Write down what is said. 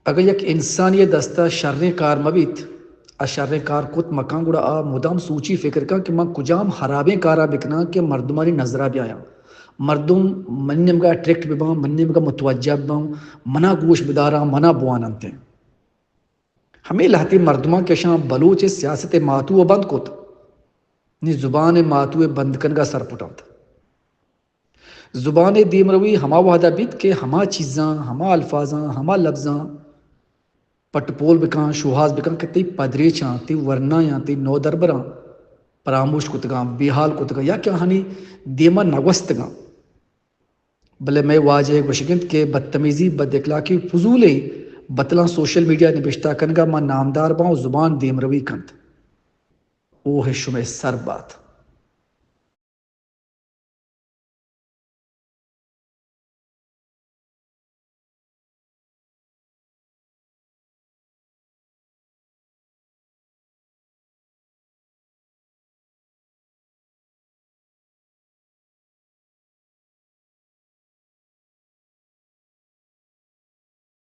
اگاں یک انسانی دستا شریں کار مہ بیت، آ شریں کار کت مکان، گڑا آ مدام سوچی فکر کن کہ من کجام خرابیں کارا بکناں کہ مردمانی نظرا بیایاں، مردم منی نیمگا اٹریکٹ بباں، منی نیمگا متوجہ بباں، منا گوش بداراں، منا بواننت۔ ہمے لہتے مردماں کہ اشاں بلوچ سیاست ماتو بند کت، نی زبان ماتو بند کنگا سرپٹنت۔ زبان دیمروی ہما وہدا بیت کہ ہما چیزاں، ہما الفاظاں، ہما لبزاں پٹ پول بکن، شوہاز بکن کہ تئی پدریچاں، تئی ورنایاں، تئی نودربراں پراموش کتگاں، بے حال کتگاں یا کہ آہانی دیما نگوستگاں۔ بلے مئے واجہ گوشگ انت کہ بدتمیزی، بد اخلاقی، فضولیں بتلاں سوشل میڈیا نبشتہ کنگا ما نامدار باں و زبان دیمروی کنت۔ اوہ شمئے سر بات۔